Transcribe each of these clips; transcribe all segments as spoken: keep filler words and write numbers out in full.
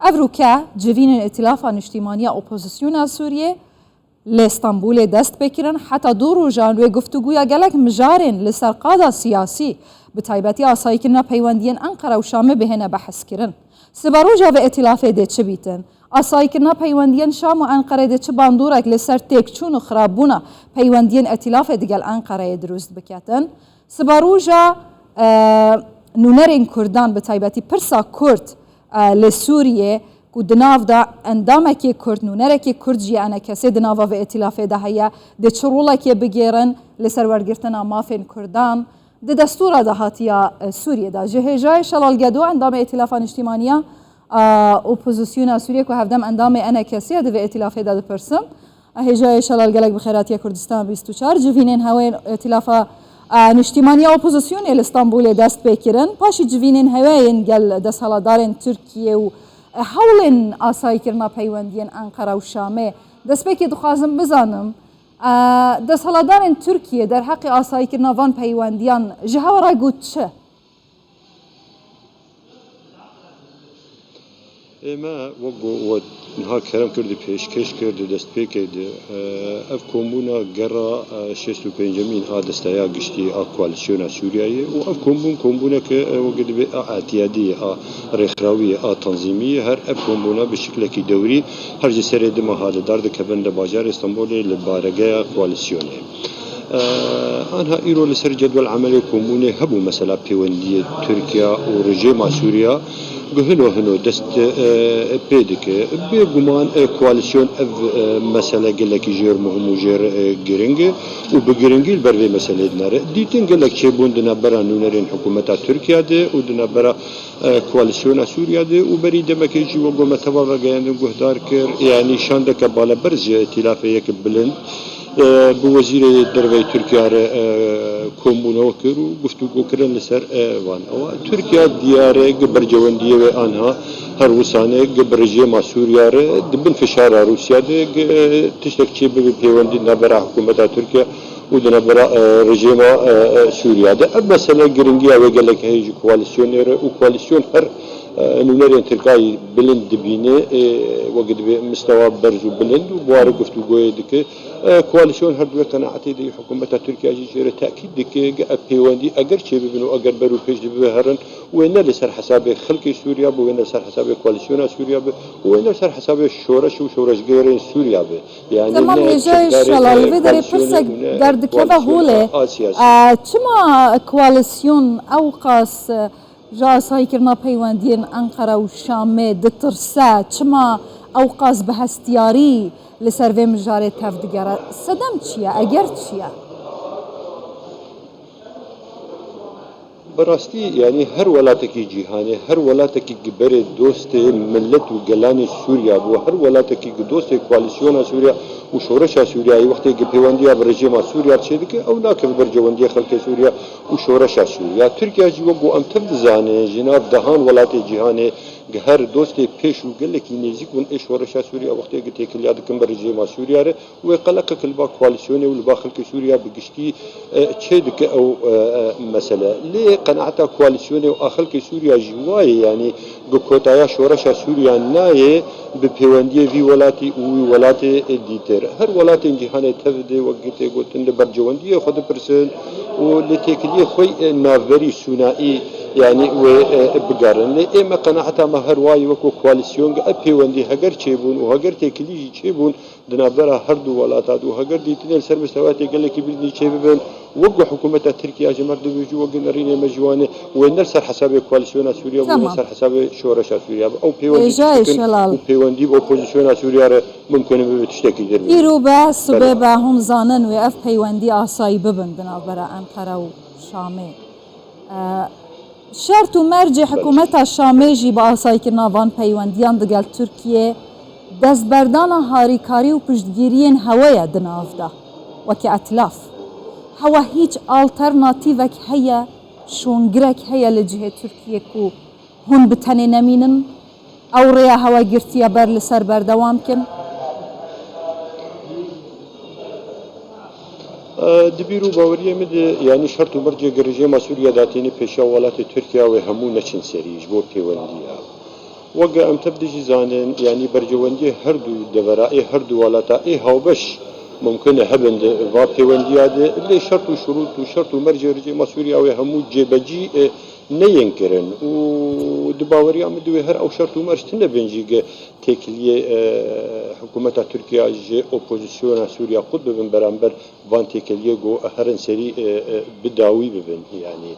Ev rûke civînên Îtîlafa Niştîmaniya Opozisyona Sûriyê li Stenbolê dest pê kirin. Heta du rojan wê guftûguya gelek mijarên li ser qada siyasî, bi taybetî asayîkirina peywendiyên Enqere û Şamê bihêne behskirin. Siberoja vê îtîlafê dê çi bîtin? Asayîkirina peywendiyên Şam û Enqerê dê çi bandorek li ser têkçûn û xirabûna peywendiyên îtîlafê digel Enqereyê dirust biketin? Siberoja, e, nûnerên Kurdan, bi taybetî pirsa Kurd, e, li Sûriyê, ku di nav de endamekê Kurd, nûnerekê Kurd jî, enekesê di nava vê îtîlafê de heye, dê çi rolekê bigêrin li ser wergirtina mafên Kurdan di destûra dahatiya, e, Sûriyê de? Ji hêjayê Şelal Gedo, endamê Îtîlafa Niştîmaniya, e, Opozisyona Sûriyê, ku hevdem endamê enekesê ye, di vê îtîlafê de dipirsim. Hêjayê Şelal, gelek bi xêr hatiye Kurdistan bîst û çar. Civînên hewên Îtîlafa, e, Niştîmaniya Opozisyonê li Stenbolê dest pê kirin. Paşî civînên heweyên gel desthilatdarên Tirkiye û, e, hewlên asayîkirina peywendiyên Enqere û Şamê. Destpêkê dixwazim bizanim, e, desthilatdarên Tirkiye derheqê asayîkirina van peywendiyan ji hewa re got çi? Ê me, wek ku we niha kerem kir, di pêşkêş kir, di destpêkê de, e, ev kombûna gera, e, şêst û pêncemîn a Desteya Giştî a Koalîsyona Sûriyeyê û ev kombûn, kombûneke, e, wek dibê a etiyadî, a rêxirawî, a tanzîmî, her ev kombûna bi şiklekî dewrî her ji serê dima ha li dar dikevin li bajarê Embûlê li baregeya koalîsyonê. Anha îro li ser cedwel emelê kombûnê hebû mesela pêwendiyê Tirkiye û rejêma Sûriya ku hino hino dest, e, pê dike. Bêguman, e, koalîsyon ev, e, mesele gelekî jêr muhim û jêr, e, giring e û bi giringî li ber vê meselê dinere. Dîtin gelek çêbûn di navbera nûnerên hikûmeta Tirkiye de û di navbera e, koalîsyona Sûriya de û berî demekê jî wek me tevan ragihandin guhdar kir, yanî şandeke baleberz ji Îtîlafê Yek Bilind, e, bi Wezîrê Derve yê Tirkiye re, e, kombûne kir û guftûgo kirin li ser, e, van. Ewa Tirkiye diyar e, gi bercewendiyê wê anha her wisan e, gi bi rejêma Sûriya re di bin fişara Rûsya de, gi, e, tiştek çê bibe pêwendî navbera hikûmeta Tirkiye û di navbera, e, rejêma, e, e, Sûriya de. Ev mesele giringiya wê gelek heye ji koalîsyonê re û koalîsyon her, e, nûnerên Tirkayî bilind dibîne, e, wek dibê mistewa berz û bilind û bi wa re guftûgoyê dike. E, koalîsyon her duwê qenaetê de hikûmeta Tirkiye jî jê re tekîd dike, ge ev pêwendî eger çêbibin û eger ber û pêş de bibe herin, wê ne li ser hesabê xelkê Sûriya be, wê ne li ser hesabê koalîsyona Sûriya be û wê ne li ser hesabê şoreş û şoreşgerên Sûriya be. Yanî Temam, ne hêjayê çekdarê, Şelal, e, vê derê koalîsyonê pirsek û ne derdikeve koalîsyona holê. A siyasî. E, çima koalîsyon ewqas, e, ji asayîkirina peywendiyên Enqere û Şamê ditirse? Çima ewqas bi hestiyarî li ser vê mijarê tev digere? Sedem çi ye? Eger çi ye? Bi rastî, yanî her welatekî cîhanê, her welatekî gi berê dostê milet û gelanê Sûriya bû, her welatekî gi dostê koalîsyona Sûriya û şoreşa Sûriyayê wextê gi pêwendiya bi rejîma Sûriya çêdike, ew nakeve ber cewendiyê xelkê Sûriya û şoreşa Sûriya. Tirkiye jî wek ku em tev dizanin, ji nav dehan welatê cîhanê gi her dostê pêş û gelekî nêzîk bûn ê şoreşa Sûriya wextê gi têkiliya dikin bi rejîma Sûriya re. Wê qeleqek li ba koalîsyonê û li ba xelkê Sûriya bi giştî, e, çê dike ew, e, e, mesele. Lê qenaeta koalîsyonê û a xelkê Sûriya jî wa ye, yanî bi kotaya şoreşa Sûriya nayê bi pêwendiyê vî welatî û wî welatê, e, dîtir. Her welatên cîhanê tev de wek tê gotin li bercewendiyê xwe dipirsin û li têkiliyê xwe, e, navberî sûnaî, yanî wê, e, bigerin. Lê ê me qenaeta me her wa ye wekû koalîsyon ge ev pêwendî heger çêbûn û heger têkilî jî çêbûn, di navbera her du welata de û heger dîtinên li ser mistewayekî gelekî bilindî çêbibin, wek ku hikûmeta Tirkiye ji me re dibêje, wek ku nerînê me ji wan e, wê ne li ser hesabê koalîsyona Sûriye be, wê ne li Tamam. ser hesabê şoreşa Sûriye be. Ew pêwendî Hêjayê tiştek in Şelal. û pêwendî bi opozîsyona Sûriye re mimkun e bibe tiştekî dir bibe. Îro be, sibê Belê. be, hûn zanin wê ev peywendî asayî bibin di navbera Enqere û Şamê. E, Şert û mercê Belê. hikûmeta Şamê jî bi asayîkirina van peywendiyan digel Tirkiyê, destberdana harîkarî û piştgiriyên hewe ye di nav de, weke îtîlaf. Hewe hîç alternatîvek heye, şongirek heye li cihê Tirkiyê ku hûn bi tenê nemînin? Ew rêya hewe girtiye ber li ser berdewam kin? Di bîr û baweriyê min de, yanî şert û mercê gi rejêma Sûriye datîne pêşiya welatê Tirkiye, wê hemû neçin serî ji bo pêwendiya. Weke em tev de jî zanin, yanî berjewendiyê her du devera, ê her du welata, ê hawbeş mumkin e hebin di va pêwendiya de, lê şert û şurût û şert û mercê rejêma Sûriya wê hemû cêbecî, e, neyên kirin û di baweriya min de wê her ew şert û merc tune bin jî ge têkiliyê, e, hikûmeta Tirkiya ji opozisyona Sûriya qut bibin beramber van têkiliyê ku herin serî, e, e, bi dawî bibin. Yanî,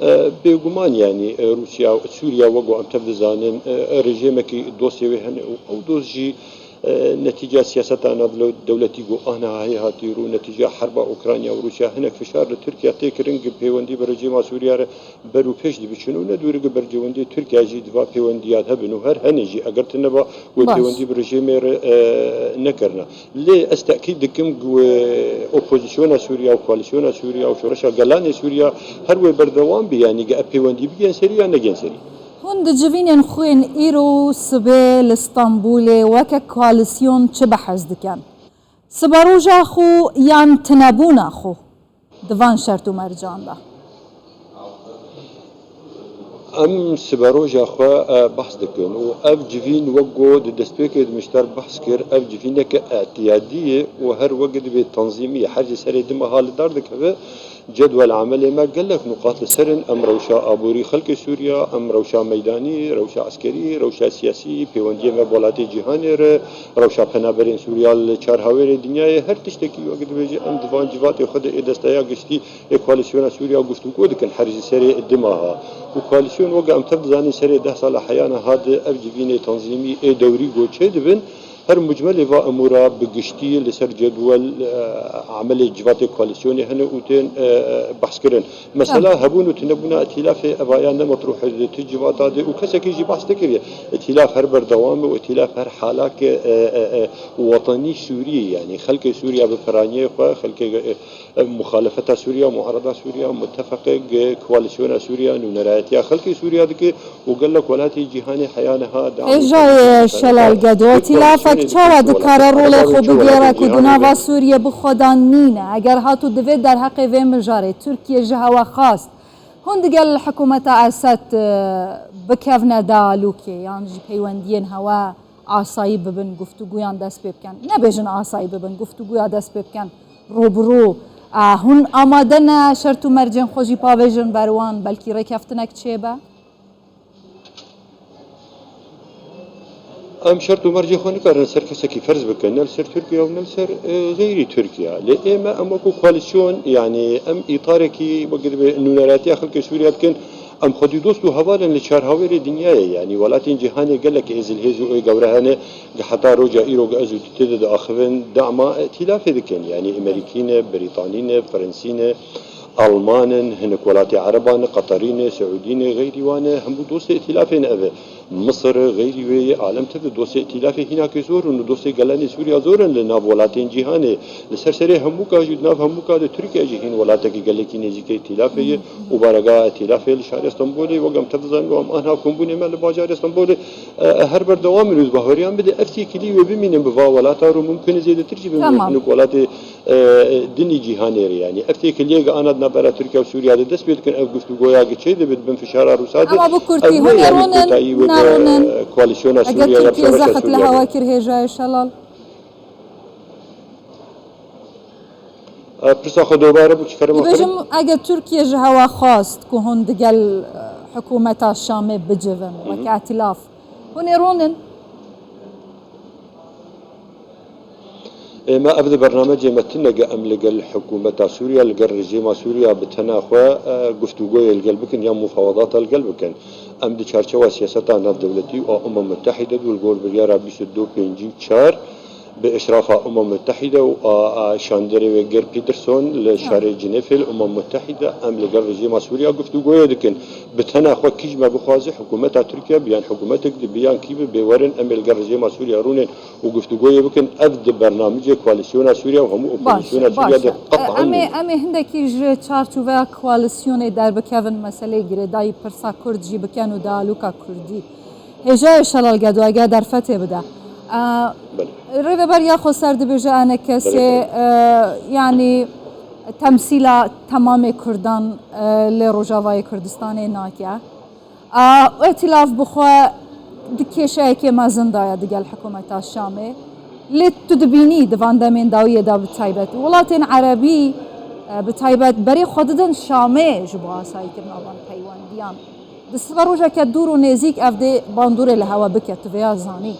e, bêguman, yanî, e, Rûsya, Sûriya, wek ku em tev dizanin, e, e, rejêmekî dostê wê hene û ew dost jî, e, netîca siyaseta navdewletî ku aniha heye hatî rû, netîca herba Ukrayna û Rûsya hinek fişar li Tirkiya tê kirin ku pêwendî bi rejêma Sûriya re ber û pêş dibiçin û ne dûr e ku berjewendiyê Tirkiya jî di va pêwendiya de hebin û her hene jî eger tune ba wê Baş. pêwendî bi rejêmê re, e, nekirine. Lê ez tekîd dikim ku, e, opozisyona Sûriya û koalisyona Sûriya û şoreşa gelanê Sûriya her wê berdewam bî, yanî ge ev pêwendî bigên serî ya negên serî. Hûn di civînên xwe yên îro û sibê li Stenbolê weke koalisyon çi behs dikin? Siberoja xwe yan tinebûna xwe di van şert û mercan de? Em siberoja xwe, e, behs dikin û ev civîn wek ku di destpêkê de min ji te re behs kir, ev civîneke îtiyadî ye û her weke divê tanzîmî ye. Her ji serê du meha li dar dikeve, cedwel emelê me gelek nuqat li ser in. Em rewşa aborî xelkê Sûriya, em rewşa meydanî, rewşa eskerî, rewşa siyasî, pêwendiyê me bi welatê cîhanê re, rewşa penaberên Sûriya li çar hawêrê dinyayê, her tiştekî wek dibêje em di van civatê xwe de ê desteya giştî ê koalîsyona Sûriya guftûgo dikin her ji serê du meha. Û koalîsyon weke em tev dizanin serê deh sala heya niha di ev civînê tanzîmî ê dewrî ku çêdibin, her mucmelê va emûra bi giştî li ser cedwel, e, emelê civatê koalîsyonê hene û tên, e, e, behskirin. Mesela Tamam. hebûn û tunebûna îtîlafê evaya ne metrûh e di tu civata de û kesekî jî behs nekiriye. Îtîlaf her berdewam e û îtîlaf her halak e, e, e, e, wetenî Sûrî, yanî xelkê Sûriya bi piraniyê xwe, xelkê, e, e, muxalefeta Sûriya, muarada Sûriya, mutefeqê, e, koalîsyona Sûriya, nûnerayetiya xelkê Sûriya dike û gelek welatê cîhanê heya niha dewam Hêjayê Şelal Gedo, îtîlafek çawa dikare rolê xwe bigêre ku di nava Sûriyê bi xwe de nîne? Eger hat û divê derheqê vê mijarê Tirkiye ji hewe xwest, hûn digel hikûmeta Esed, e, bikevne dialogê yan jî peywendiyên hewe asayî bibin, guftûguyan dest pê bikin? Nebêjin asayî bibin, guftûguya dest pê bikin, rû bi rû. E, hûn amade ne şert û mercên xwe jî pavêjin ber wan, belkî rêkeftinek çêbe? Em şert û mercê xwe nikarin ser kesekî ferz bikin, ne li ser Tirkiye û ne li ser, e, xeyrî Tirkiye. Lê ê me, em wekû koalîsyon, yanî em îtarekî wekî divê nûneratiya xelkê Sûriye dikin, em xwedî dost û heval in li çar hawêrê dinyayê, yanî welatên cîhanê gelek ê zilhêz û ê gewre hene, heta roja îro ez û tu tê de diaxivin, dema îtîlafê dikin, yanî Emerîkî ne, Brîtanî ne, Frensî ne. Alman in, hinek welatê Ereban, Qeterî ne, Siûdî ne, xeyrî wan e, hemû dostê îtîlafê ne ev e. Misir e, xeyrî wê yê, alem tev e, dostê îtîlafê hînakê zor in û dostê gelanê Sûriya zor in li nav welatên cîhanê. Li ser serê hemûka jî, di nav hemûka de Tirkiye jî hîn welatekî gelekî nêzîkê îtîlafê ye û baregeha îtîlafê li şarê Stenbolê, wek em tev dizanin, û em anha kombûnê me li bajarê Stenbolê, e, e, her berdewam in û di baweriya min de ev têkilî wê bimînin bi va welata û mumkin e zêdetir jî bimînin. Tamam. Hinek welatê e, dinî cîhanê re, yanî ev têkiliyeke ana di navbera Tirkiye û Sûriya de dest pê dikin, ev guftûgoya ki çê dibe di bin fişara Rûsa de, Ama bi kurtî, ev ne hûn ê yanî ronin, kotayî weke, naronin? e, koalîsyona Eger Sûriya ya Tirkiye şoreşa zexit li Sûriya hewa de. kir hêjayê Şelal? E, pirsa xwe dobare bû, çi kerema xwe? Dibêjim, eger Tirkiye ji hewa xwest ku hûn digel, e, hikûmeta Şamê bicivin, Hı hı. weke îtîlaf, hûn ê ronin? Ê me ev di bernamecê me tune ge em li gel hikûmeta Sûriya, li gel rejîma Sûriya bi tena xwe, e, guftûgoyê li gel bikin yan mufawedata li gel bikin. Em di çarçewa siyaseta navdewletî û a Umem Mutehîde de û li gor biryara bîst û du pêncî û çar bi îşrafa Umem Mutehîde û a, a şanderê wê Geir Pedersen li Tamam. şarê Cinêfê li Umem Mutehîde em li gel rejîma Sûriya guftûgoyê dikin. Bi tena xwe kî ji me bixwaze, hikûmeta Tirkiye bi yan hikûmetek dibe yan kî bibe, werin em ê li gel rejîma Sûriya rûnên û guftûgoyê bikin. Ev di bernamicê koalîsyona Sûriya û hemû Baş e, opozisyona baş Sûriya e. de E, qet'an em ê, nîne. em ê hindekî ji çarçoveya koalîsyonê derbikevin, meseleyê girêdayî pirsa Kurd jî bikin û dialoga Kurdî. Hêjayê Şelal Gedo, eger derfetê bide. E, Belê. Rêveberiya Xweser dibêje enekesê, Belê, belê. e, yanî temsîla temamê Kurdan, e, li Rojavayê Kurdistanê nake. A, îtîlaf bi xwe Di kêşeyekê mezin de ye digel hikûmeta Şamê. Lê tu dibînî di van demên dawiyê de bi taybet welatên erebî, e, bi taybet berê xwe didin Şamê ji bo asayîkirina van peywendiyan. Di sibe rojeke dûr û nêzîk ev dê bandorê li hewe bike, tu vêya zanî.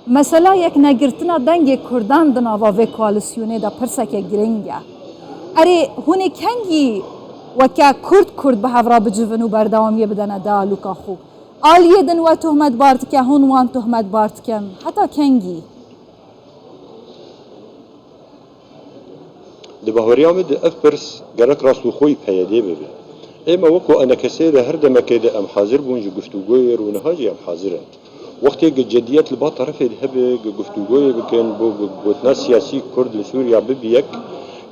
Mesela yeknegirtina dengê Kurdan di nava vê koalîsyonê de pirseke giring e. Erê, hûn ê kengî weke Kurd Kurd bi hev re bicivin û berdewamiyê bidene dealûka xwe? Aliyê din we tohmetbar dike, hûn wan tohmetbar dikin. Heta kengî? Di baweriya min de ev pirs gerek rastgoxiyê P Y D bibe. Ê me wekû enekesê de her demekê de em hazir bûn ji guftûgoyê û niha jî em hazir in. Wextê ku cediyet li ba terefê de hebe ku guftûgoyê bikin bo gotina siyasî Kurd li Sûriya bibe yek,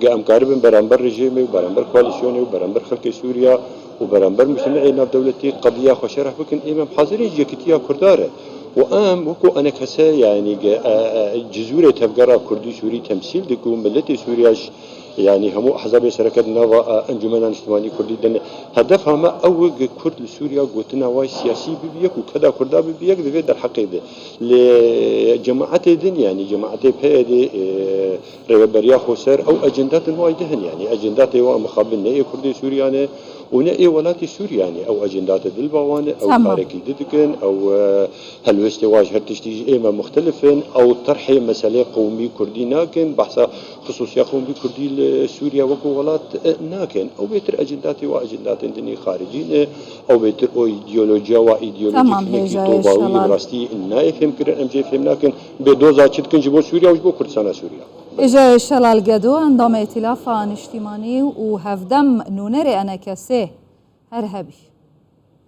ku em karibin beramber rejîmê û beramber koalîsyonê û beramber xelkê Sûriya û beramber mujtemeyê navdewletî qediya xwe şerh bikin, ê me em hazir in ji yekitiya Kurda re. Û em wekû enekese, yanî ge, e, e, cizûrê tevgera Kurdî Sûrî temsîl dikin û miletê Sûriya ji, yanî hemû ehzabê sereke di nava, e, Encûmena Niştimanî Kurdî din. Hedefa me ew ge Kurd li Sûriya gotina wê siyasî bibe yek û keda Kurda bibe yek di vê derheqê de. Lê cemaetê din, yanî cemaetê P Y D, e, rêveberiya xweser, ew ecenda din wayî dihin, yanî ecendatê wa mixabin ne ê Kurdê Sûriya ne û ne ê welatê Sûriya ne, ew ecendate dil ba wan e, ew Tamam. karekî di dikin, ew, e, helwestê wa ji her tiştî ji ê me muxtelif in, ew terhê meselê qewmî Kurdî nakin, behsa xisûsiya qewmî Kurdî li Sûriya wekû welat, e, nakin. Ew bêtir ecendatê wa ecendatên dinî xaricî ne, ew bêtir o îdeolojiya wa îdeolojik Tamam, hinekî hêjayê tobawi ye, Şelal. bi rastî nayê fêmkirin, em jê fêm nakin. Bê doza çi dikin ji bo Sûriya û ji bo Kurdistana Sûriya. Hêjayê Şelal Gedo, endamê Îtîlafa Niştîmanî û hevdem nûnerê enekesê. Her hebî.